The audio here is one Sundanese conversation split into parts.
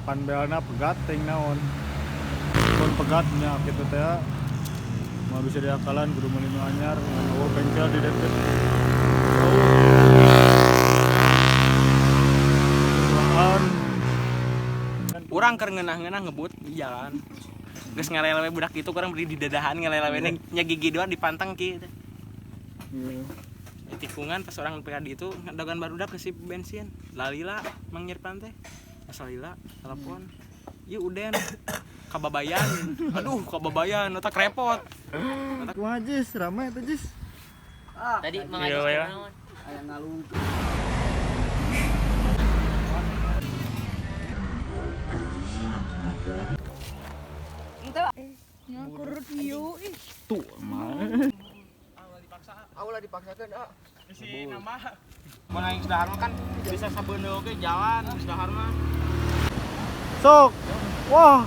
Panbelna pegat ting naon. Pun pegatnya kitu teh. Moal bisa diakalan kudu meuli nu anyar, ngan eueuh bengkel di deket. Urang keur ngeunah-ngeunah ngebut di jalan. Geus ngalelewe budak itu kurang beri di dadahan ngalelewe nya gigi dua dipantang ki. Di tikungan pas orang PKD itu dagan barudak ke si bensin. Lalila Mang Irfan teh. Asal lila telepon. Ieu uden kababayan. Aduh, kababayan otak repot. Kumaha Jis, rame teh Jis. Tadi Mang Ajis naon? Aya ngalung. Ngakurut ieu ih. Tuh mah. Awal dipaksakeun ah. Si nambah. Mun aing dahar mah kan bisa sabeuneu oge jalan geus dahar mah. Sok. Wah.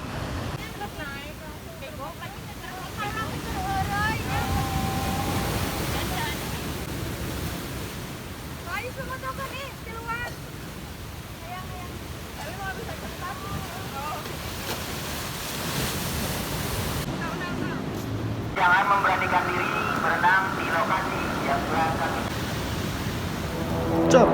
Jangan memberanikan diri berenang di lokasi yang telah kami. Cep.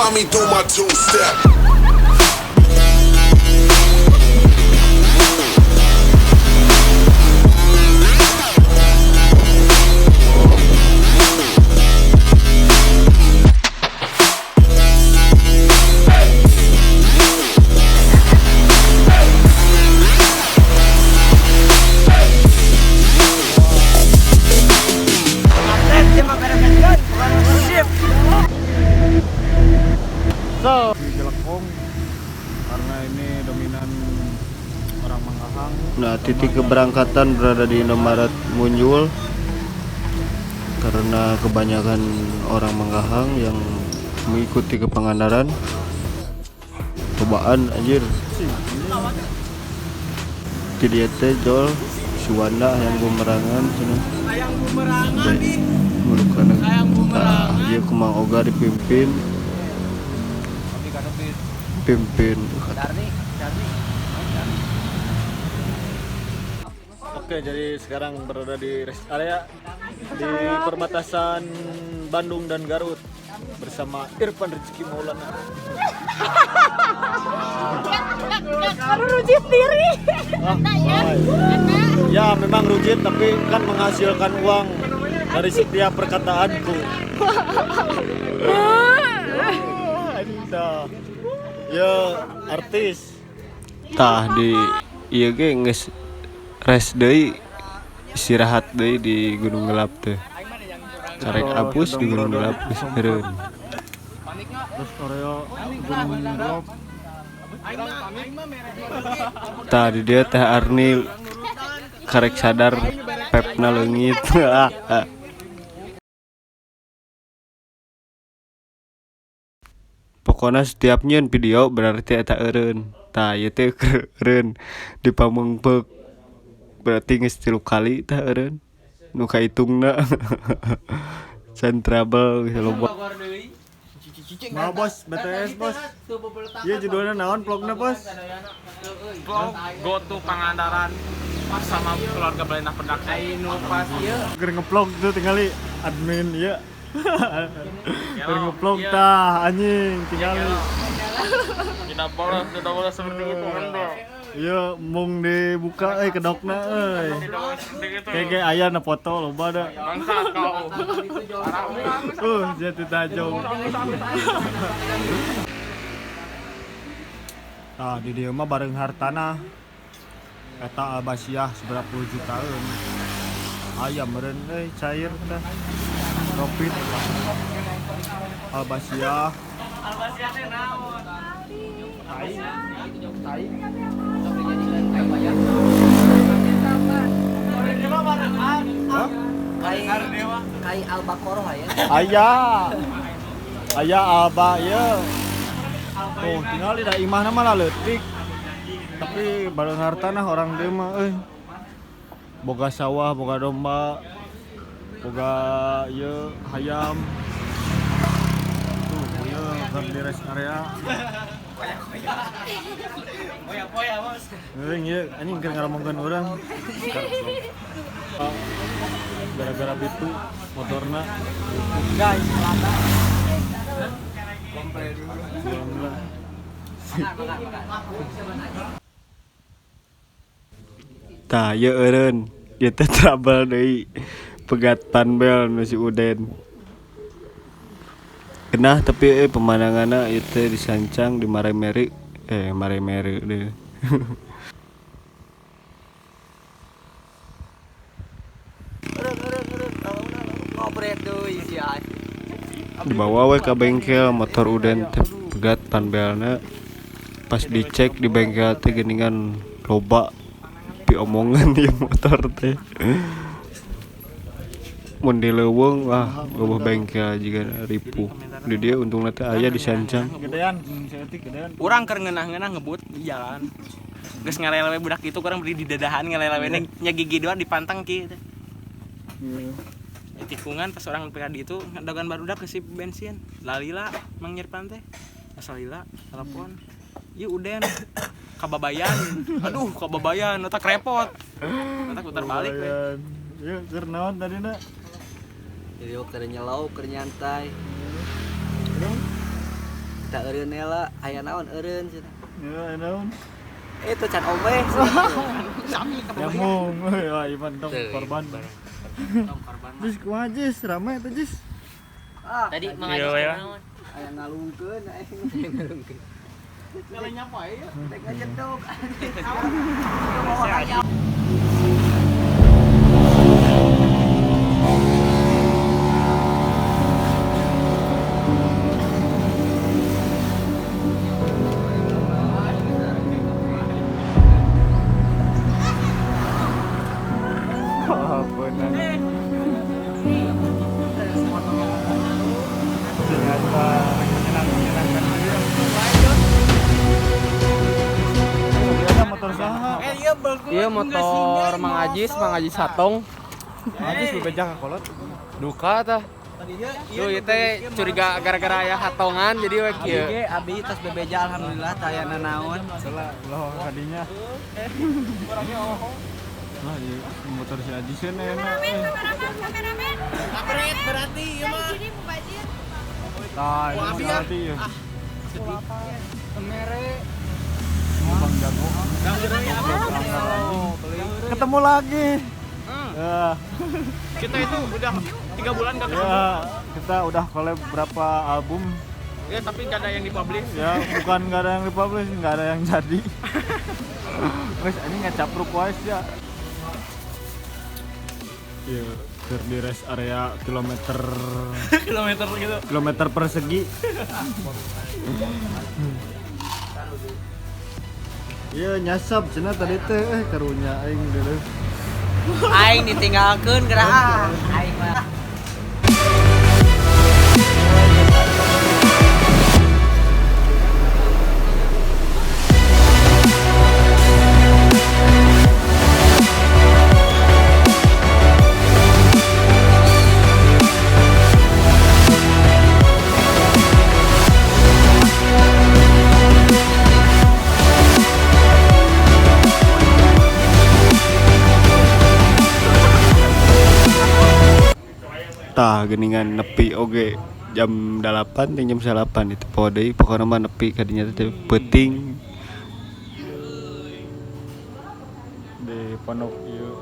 Let me do my two-step. So, di Jelekong karena ini dominan orang Manggahang. Nah, titik keberangkatan berada di Indomaret Munjul karena kebanyakan orang Manggahang yang mengikuti ke Pangandaran. Cobaan anjir. Ti dieu teh jol Suwanda yang bumerangan cenah. Hayang bumerangan ih. Murukana. Hayang bumerangan. Tah, ieu kumang oga dipimpin. Pimpin. Oke, jadi sekarang berada di rest area di perbatasan Bandung dan Garut bersama Irfan Rezeki Maulana. Baru rujit diri. Ah, ya memang rujit tapi kan menghasilkan uang dari setiap perkataanku. Ya artis. Tah di ieu ge geus rest deui, istirahat deui di Gunung Gelap teh. Karek apus di Gunung Gelap geus eureun. Terus Oreo Gunung Gelap. Tah di dieu teh Arni karek sadar pepna leungit. Pokona setiap nyeun video berarti eta eureun. Tah ieu teh eureun di Pamengpeuk. Berarti geus 3 kali tah eureun. Nu kaitungna. Can trouble geus loba. Mau bos, BTS bos. Ieu judulna naon vlogna bos? Vlog go to Pangandaran sama keluarga Balena Production. Ainu pas ieu. Keur ngevlog tuh tingali admin ieu. Keur ngevlog tah anjing tingali. Tidak boleh seperti itu Anda. Iya, mung dibuka kedokna euy. Kayak aya na foto loba da. Bangsa kau. Jadi tajong. Tah di dieu mah bareng hartana. Eta Albasiah seberapa puluh jutaan. Ayam meureun euy cair dah. Profit. Albasiah. Albasiah teh naon? Tai. Tai. Hah? Kai Al-Baqarah aya. Aya. Aya Alba ieu. Tuh, tinggal di da imahna mah leutik. Tapi bareng hartana orang dieu mah euy. Boga sawah, boga domba, boga ieu hayam. Tuh, ieu keur di rest area. Poya-poya, Bos. Euy, ieu anjing keur ngaromongkeun urang. Gara-gara bitu motorna. Guys, Tah ieu eureun, ieu teh trouble deui. Pegat panbel nu si Uden. Kenah tapi pemandanganna ieu teh disancang di Maremeri, Maremeri deui. Dibawa we ka bengkel motor Uden teh pegat panbelna. Pas dicek di bengkel teh geuningan loba piomongan ieu motor teh. Mun di leuweung wah eueuh bengkel jiga ripuh. Di dieu untungna teh aya disancang. Gedean, saeutik gedean. Urang keur ngeunah-ngeunah ngebut di jalan. Geus ngalelewe budak itu kurang beri di dadahan ngalelewe nya gigi doang dipantang kieu teh. Di tikungan pas orang PKD itu dagan barudak ke si bensin. Lalila Mang Irfan teh. Asal lila telepon. Ieu Uden kababayan. Aduh, kababayan otak repot. Otak putar balik we. Ieu keur naon tadina? Jadi keur nyelau, keur nyantai. Tak eureun heula, aya naon eureun cenah. Ya, aya naon? Itu can omeh. Sami kababayan. Nyamung, wah Ivan tong korban. Tong korban. Jis kumaha Jis, rame teh Jis. Tadi Mang Ajis naon? Aya ngalungkeun aing. Ngalungkeun. Ngalenya poe ya. Tek ngajedog. Iya motor Mang Ajis Hatong. Mang Ajis bebeja ka kolot. Duka tah. Duh ieu teh curiga gara-gara aya hatongan jadi we kieu. Abi ge abi tos bebeja alhamdulillah teu aya nanaon. Salah ulah kadinya. Nah, ieu motor si Ajis enak. Kameramen. Kampret berarti ieu mah. Jadi mubazir. Tah, ieu berarti ieu. Sedih. Mere Bang Jago. Ketemu lagi. Ya. Kita itu udah 3 bulan gak ketemu. Ya, kita udah collab berapa album? Ya, tapi gak ada yang dipublish. Ya, bukan gak ada yang dipublish, gak ada yang jadi. Wes ini ngecapruk wae ya. Ya, keur di rest area kilometer kilometer gitu. Kilometer persegi. Iya nyasab cenah tadi teh karunya aing deuleuh. Aing ditinggalkeun geura. Aing mah. Tah geuningan nepi oge jam 8 jeung jam 9 itu poho deui pokona mah nepi kadinya teh peuting di pondok ieu.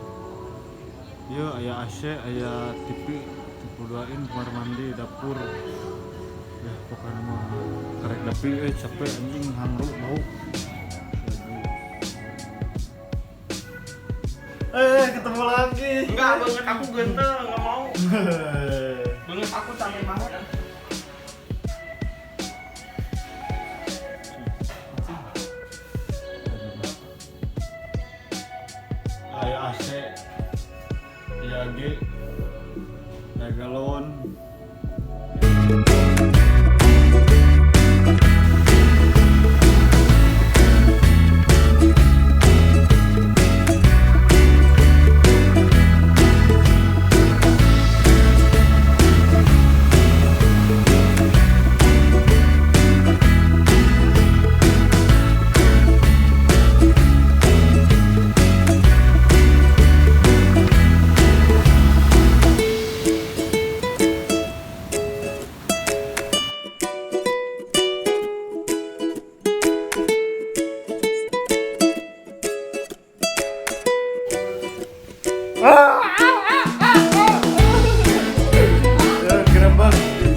Ieu aya AC, aya TV 32 in, kamar mandi, dapur. Ya pokona mah karek nepi capek anjing hangru bau. Ketemu lagi. Enggak, banget aku gentel, enggak mau. Banget aku capek banget. Aya AC, IAG.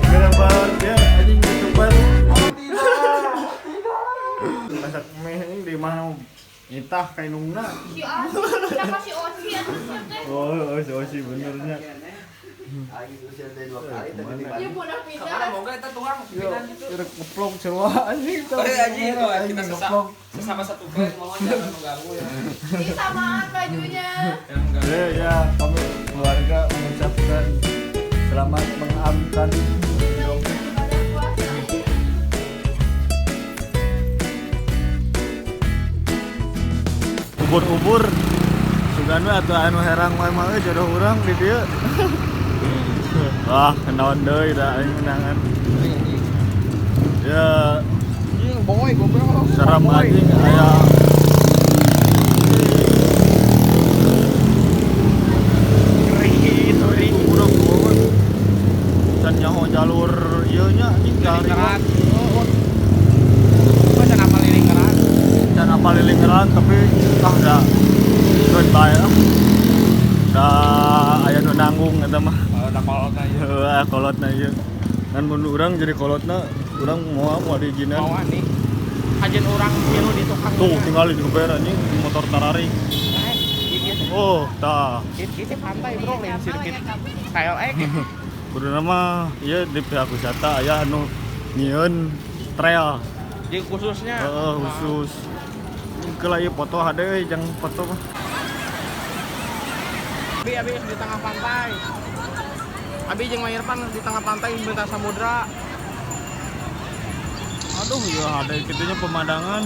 Gerebek ya anjing youtuber. Masak meh anjing di mana itah kainungna. Si Osi, siapa si Osi atuh siapa teh? Oh, si Osi benernya. Aing usia teh 2 kali tadi. Ieu punah pindah. Kamana moga eta tuang pimpinan gitu. Rek ngeplong sarua anjing. Anjing kita sesama satu klien mohon jangan mengganggu ya. Ini samaan bajunya. Ya, ya, kami keluarga mengucapkan selamat mengamkan. Ubur-ubur sugan we atuh anu herang wae mah jodoh urang di dieu. Wah, kenaon deui da aing menangan. Ya, anjing boy goblok. Serem anjing aya. Ngeri sorry. Urang goblok. Can nyaho jalur ieu nya anjing kerat. Oh, can apal lilingkeran. Can apal lilingkeran tapi ah da keun bae ah. Da aya nu nanggung eta mah. Oh, da kolotna ieu. Heuh, kolotna ieu. Ngan mun urang jadi kolotna, urang moal moal diizinan. Moal nih. Kajian urang milu di tukang. Tuh, tinggal di geber anjing motor tararing. Oh, tah. Itu pantai, bro, lain sirkuit KLX. Kuduna mah ieu di pihak wisata aya anu nyieun trail. Jadi khususnya. Heeh, khusus. Keula ieu foto hade euy, jang foto mah. Abi di tengah pantai. Abi jeung Mang Irfan di tengah pantai minta samudra. Aduh, ya ada kitunya pemandangan.